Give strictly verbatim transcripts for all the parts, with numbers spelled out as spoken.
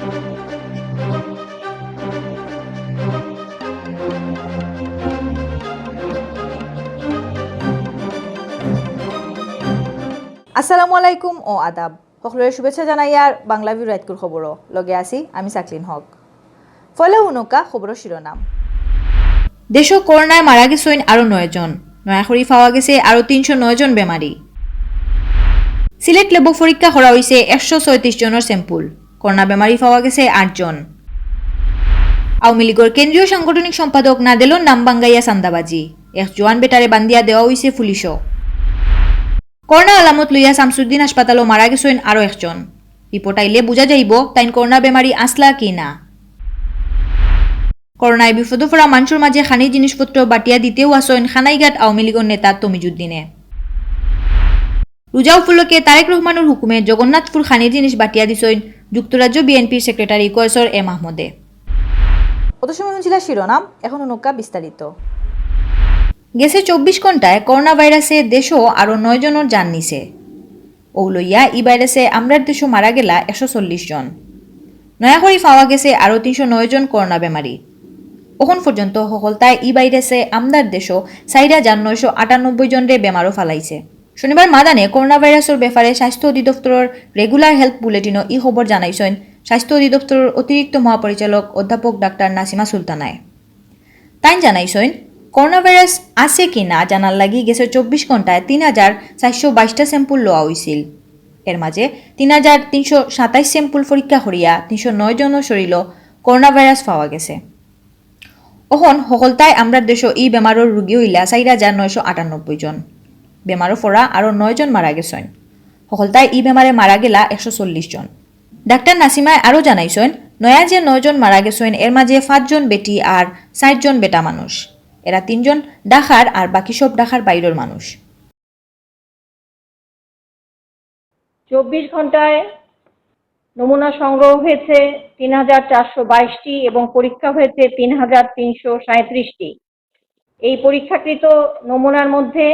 আসসালামু আলাইকুম ও আদাব। সকলরে শুভেচ্ছা জানাইয়ার বাংলা ভিউ রাইতকুর খবরও। লগে আছি আমি সাকলিন হক। পয়লা হুনউক্কা খবরর শিরোনাম। দেশো করোনায় মারা গেছইন আরো নয় জন। নয়া করি পাওয়া গেছে আরো তিনশো নয় জন বেমারি। সিলেট ল্যাবো পরীক্ষা করা অইছে একশো ছয়ত্রিশ জনর sample। করোনা বেমারি পাওয়া গেছে আট জন। আওয়ামী লীগর কেন্দ্রীয় সাংগঠনিক সম্পাদক নাদেলর নাম ভাঙ্গাইয়া চান্দাবাজি। এক জোয়ান বেটারে বান্দিয়া দেওয়া অইছে পুলিশও। করোনা আলামত লইয়া শামসুদ্দিন হাসপাতালো মারা গেছইন আরো একজন। রিপোর্ট আইলে বুঝা যাইবো তাইন করোনা বেমারি আছলা কি না। করোনায় বিপদো পড়া মানষর মাঝে খানির জিনিসপত্র বাটিয়া দিতেও আছইন কানাইঘাট আওয়ামী লীগর নেতা তমিজুদ্দিনে। রোজা উপলক্ষে তারেক রহমানর হুকুমে জগন্নাথপুর খানির জিনিস বাটিয়া দিছইন যুক্তরাজ্য বিএনপির সেক্রেটারি কয়সর এম আহমদে। অত সময় হুনছিলা শিরোনাম, এখন হুনউক্কা বিস্তারিত। গেছে চব্বিশ ঘন্টায় করোনা ভাইরাসে দেশো আরো নয় জনর জান নিছে। অউ লইয়া ই ভাইরাসে আমরার দেশো মারা গেলা একশো চল্লিশ জন। নয়া করি পাওয়া গেছে আরো তিনশো নয় জন করোনা বেমারি। অখন পর্যন্ত হকলতায় ই ভাইরাসে আমরার দেশো চাইর হাজার নয়শো আটানব্বই জনরে বেমারো ফালাইছে। শনিবার মাদানে করোনা ভাইরাসর ব্যাপারে স্বাস্থ্য অধিদপ্তরর regular health bulletinও ই খবর জানাইছইন স্বাস্থ্য অধিদপ্তরর অতিরিক্ত মহাপরিচালক অধ্যাপক ডাক্তার নাসিমা সুলতানায়। তাইন জানাইছইন, করোনা ভাইরাস আছে কি না জানার লাগি গেছে চব্বিশ ঘন্টায় তিন হাজার চাইরশো বাইশটা sample লওয়া অইছিল। এর মাঝে তিন হাজার তিনশো সাতাইশ sample পরীক্ষা করিয়া তিনশো নয় জনর শরীলো করোনা ভাইরাস পাওয়া গেছে। অখন হকলতায় আমরার দেশো ই বেমারর রোগী অইলা চাইর হাজার নয়শো আটানব্বই জন। বেমারো পড়া আরো নয় জন মারা গেছইন। হকলতায় ই বেমারে মারা গেলা একশো চল্লিশ জন। ডাক্তার নাসিমায় আরো জানাইছইন, নয়া যে নয় জন মারা গেছইন, এর মাঝে পাঁচ জন বেটি আর চাইর জন বেটা মানুষ। এরা তিনজন ঢাকার আর বাকি সব ঢাকার বাইরর মানুষ। চব্বিশ ঘন্টায় নমুনা সংগ্রহ হয়েছে তিন হাজার চারশো বাইশটি এবং পরীক্ষা হয়েছে তিন হাজার তিনশো সাঁইত্রিশটি। এই পরীক্ষাকৃত নমুনার মধ্যে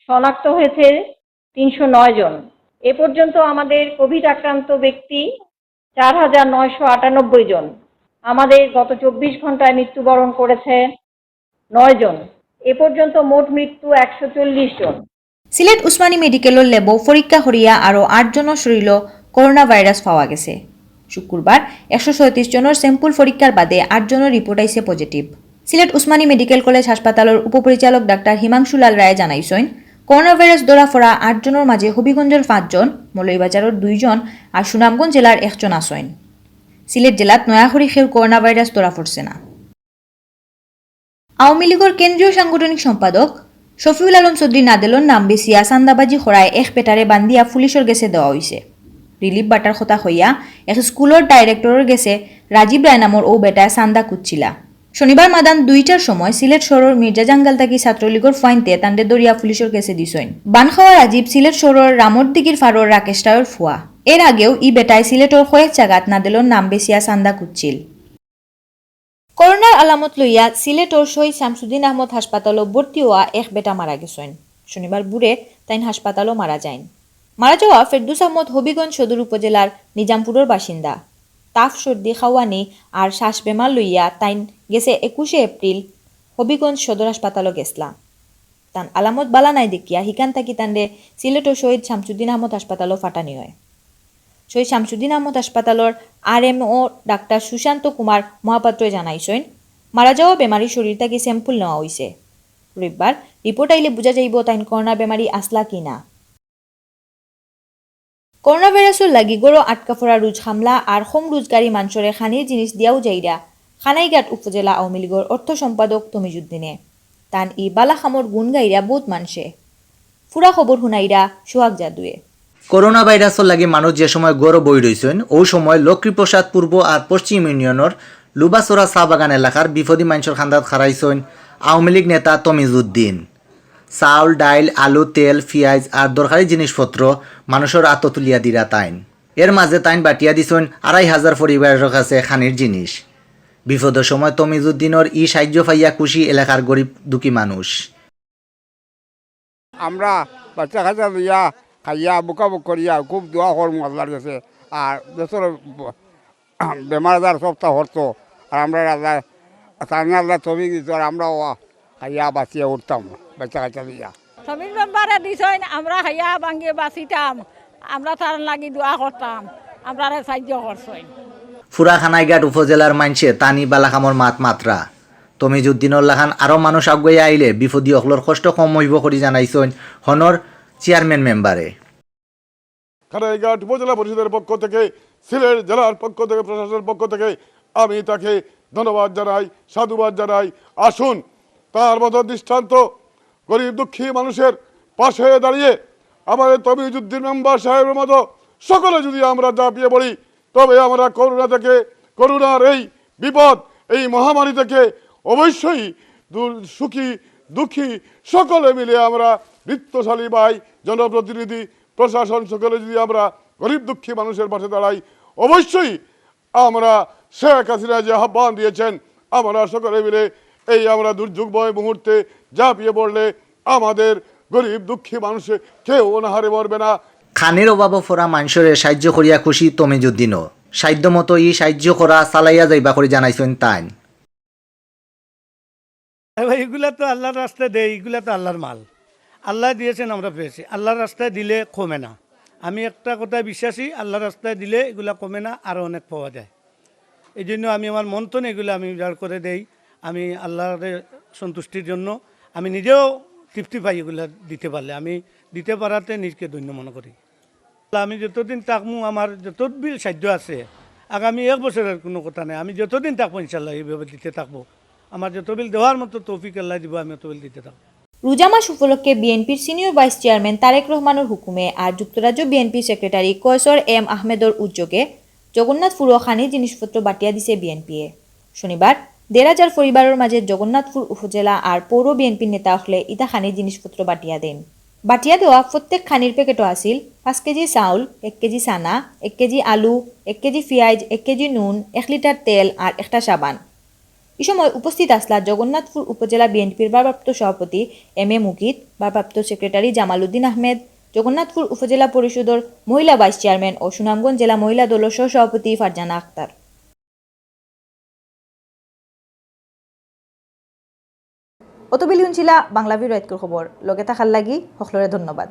শনাক্ত হয়েছে তিনশো নয় জন। এ পর্যন্ত আমাদের কোভিড আক্রান্ত ব্যক্তি চার হাজার নয়শো আটানব্বই জন। আমাদের গত চব্বিশ ঘন্টায় মৃত্যুবরণ করেছে নয় জন। এ পর্যন্ত মোট মৃত্যু একশো চল্লিশ জন। সিলেট উসমানী মেডিকেলর ল্যাবো পরীক্ষা করিয়া আরো আট জনর শরীলো করোনা ভাইরাস পাওয়া গেছে। শুক্রবার একশো ছয়ত্রিশ জনর sample পরীক্ষার বাদে আট জনর রিপোর্ট আইছে পজিটিভ। সিলেট উসমানী মেডিকেল কলেজ হাসপাতালর উপপরিচালক ডাক্তার হিমাংশু লাল রায়ে জানাইছইন, করোনা ভাইরাস ধরা পড়া আট জনর মাঝে হবিগঞ্জর পাঁচ জন, মৌলভীবাজারর দুই জন আর সুনামগঞ্জ জেলার একজন আছইন। সিলেট জেলাত নয়া করি কেউর করোনা ভাইরাস ধরা পড়ছে না। আওয়ামী লীগর কেন্দ্রীয় সাংগঠনিক সম্পাদক শফিউল আলম চৌধুরী নাদেলর নাম বেচিয়া চান্দাবাজি করায় এক বেটারে বান্দিয়া পুলিশর গেছে দেওয়া অইছে। রিলিফ বাটার কথা কইয়া এক স্কুলর ডাইরেক্টরর গেছে রাজীব রায় নামর অউ বেটায় চান্দা খুঁজছিলা। শনিবার মাদান দুইটার সময় সিলেট শহরর মির্জা জাঙ্গাল থাকি ছাত্রলীগর ফুয়াইন্তে তানরে ধরিয়া পুলিশর গেছে দিছইন। বান খাওয়া রাজীব সিলেট শহরর রামর দিঘির ফারর রাকেশ রায়র ফুয়া। এর আগেও ই বেটায় সিলেটর কয়েক জাগাত নাদেলর নাম বেচিয়া চান্দা খুঁজছিল। করোনার আলামত লইয়া সিলেটর শহীদ শামসুদ্দিন আহমদ হাসপাতালো ভর্তি অওয়া এক বেটা মারা গেছইন। শনিবার ভোরে তাইন হাসপাতালো মারা যাইন। মারা যাওয়া ফেরদৌস আহমদ হবিগঞ্জ সদর উপজেলার নিজামপুরর বাসিন্দা। তাপ, সর্দি, খাওয়ানি আর শ্বাস বেমার লইয়া তাইন গেছে একুশে এপ্রিল হবিগঞ্জ সদর হাসপাতালো গেছলা। তান আলামত বালা নাই দেখিয়া হিকান থাকি তানরে সিলেটর শহীদ শামসুদ্দিন আহমদ হাসপাতালো ফাটানি অয়। শহীদ শামসুদ্দিন আহমদ হাসপাতালর আরএমও ডাক্তার সুশান্ত কুমার মহাপাত্রয় জানাইছইন, মারা যাওয়া বেমারির শরীর থাকি sample নেওয়া অইছে। রবিবার রিপোর্ট আইলে বুঝা যাইবো তাইন করোনা বেমারি আছলা কি না। করোনা ভাইরাসর লাগি ঘরো আটকা পড়া রুজ খামলা আর কম রুজগারি মানষরে খানির জিনিস দিয়াও যাইরা কানাইঘাট উপজেলা আওয়ামী লীগর অর্থ সম্পাদক তমিজুদ্দিনে। তান ই বালা কামর গুণ গাইরা বউত মানষে। পুরা খবর হুনাইরা সোহাগ জাদুয়ে। করোনা ভাইরাসর লাগি মানুষ যে সময় ঘরো বই রইছইন, অউ সময় লক্ষ্মীপ্রসাদ পূর্ব আর পশ্চিম ইউনিয়নর লুবাছড়া চা বাগান এলাকার বিপদী মানষর কান্দাত খাড়াইছইন আওয়ামী লীগ নেতা তমিজুদ্দিন। চাউল, ডাইল, আলু, তেল, পিয়াজ আর দরকারি জিনিসপত্র মানষর আতো তুলিয়া দিরা তাইন। এর মাঝে তাইন বাটিয়া দিছইন আড়াই হাজার পরিবারর কাছে খানির জিনিস। বিপদর সময় তমিজুদ্দিনর ই সাহায্য পাইয়া খুশি এলাকার গরিব দুঃখী মানুষ। আমরা বাচ্চা কাচ্চা লইয়া খাইয়া বুকাবুক করিয়া খুব দোয়া করমু আল্লার গেছে। আর দেশর বেমার আজার সবতা হরতো, আর আমরা আল্লাহ, তানে আল্লাহ তৌফিক দিত, আর আমরাও খাইয়া বাঁচিয়া উঠতাম, বাচ্চা কাচ্চা দিয়া। তমিজ মেম্বারে দিছইন, আমরা খাইয়া ভাঙ্গিয়া বাঁচিতাম, আমরা তার লাগি দোয়া করতাম, আমরারে সাহায্য করছইন। ফুরা কানাইঘাট উপজেলার মাইনষে তান ই বালা কামর মাত মাতরা। তমিজুদ্দিনর লাখান আরও মানুষ আগুয়াইয়া আইলে বিপদী অকলর কষ্ট কম অইবো করি জানাইছইন হনর চেয়ারম্যান মেম্বারে। কানাইঘাট উপজেলা পরিষদের পক্ষ থেকে, সিলেট জেলার পক্ষ থেকে, প্রশাসনের পক্ষ থেকে আমি তাকে ধন্যবাদ জানাই, সাধুবাদ জানাই। আসুন, তার মতো দৃষ্টান্ত, গরিব দুঃখী মানুষের পাশে দাঁড়িয়ে আমাদের তমিজুদ্দিন মেম্বার সাহেবের মতো সকলে যদি আমরা ঝাঁপিয়ে পড়ি, তবে আমরা করোনা থেকে, করোনার এই বিপদ, এই মহামারী থেকে অবশ্যই দূর, সুখী, দুঃখী সকলে মিলে আমরা বিত্তশালী ভাই, জনপ্রতিনিধি, প্রশাসন সকলে যদি আমরা গরিব দুঃখী মানুষের পাশে দাঁড়াই, অবশ্যই আমরা শেখ হাসিনা যে আহ্বান দিয়েছেন, আমরা সকলে মিলে এই আমরা দুর্যোগময় মুহূর্তে ঝাঁপিয়ে পড়লে আমাদের গরিব দুঃখী মানুষে কেউ অনাহারে মরবে না। খানির অভাবো ফরা মানষরে সাইয্য করিয়া খুশি তমিজুদ্দিনও। সাইধ্য মতো ই সাইয্য করা চালাইয়া যাইবা করি জানাইছইন তাইন। এবার ইগুলা তো আল্লার রাস্তায় দেয়, ইগুলা তো আল্লার মাল। আল্লায় দিয়েছেন, আমরা পেয়েছি। আল্লার রাস্তায় দিলে কমে না। আমি একটা কথায় বিশ্বাসী, আল্লার রাস্তায় দিলে ইগুলা কমে না, আরো অনেক পাওয়া যায়। এই জন্য আমি আমার মন তনে ইগুলা আমি উজাড় করে দেই। আমি আল্লার সন্তুষ্টির জন্য আমি নিজেও তৃপ্তি পাই ইগুলা দিতে পারলে। আমি দিতে পারাতে নিজকে ধন্য মনে করি। আমি যতদিন থাকমু, আমার যতবিল সাধ্য আছে, আগামী এক বছরের কোনো কথা নাই, আমি যতদিন থাকবো ইনশাল্লাহ এইভাবে দিতে থাকবো। আমার যতবিল দেওয়ার মতো তৌফিক আল্লায় দিব, আমি অতবিল দিতে থাকবো। রোজা মাস উপলক্ষে বিএনপির সিনিয়র ভাইস চেয়ারম্যান তারেক রহমানর হুকুমে আর যুক্তরাজ্য বিএনপির সেক্রেটারি কয়সর এম আহমেদর উদ্যোগে জগন্নাথপুরও খানির জিনিসপত্র বাটিয়া দিছে বিএনপিয়ে। শনিবার দেড় হাজার পরিবারর মাঝে জগন্নাথপুর উপজেলা আর পৌর বিএনপির নেতা অকলে ইতা খানির জিনিসপত্র বাটিয়া দেইন। বাটিয়া দেওয়া প্রত্যেক খানির প্যাকেটো আছিল পাঁচ কেজি চাউল, এক কেজি চানা, এক কেজি আলু, এক কেজি পিয়াইজ, এক কেজি নুন, এক লিটার তেল আর একটা সাবান। ই সময় উপস্থিত আছলা জগন্নাথপুর উপজেলা বিএনপির ভারপ্রাপ্ত সভাপতি এম এ মুকিত, ভারপ্রাপ্ত সেক্রেটারি জামাল উদ্দিন আহমেদ, জগন্নাথপুর উপজেলা পরিষদর মহিলা ভাইস চেয়ারম্যান ও সুনামগঞ্জ জেলা মহিলা দলর সহ-সভাপতি ফারজানা আক্তার। অতবিল হুনছিলা বাংলা ভিউ রাইতকুর খবর। লগে থাকার লাগি হকলরে ধন্যবাদ।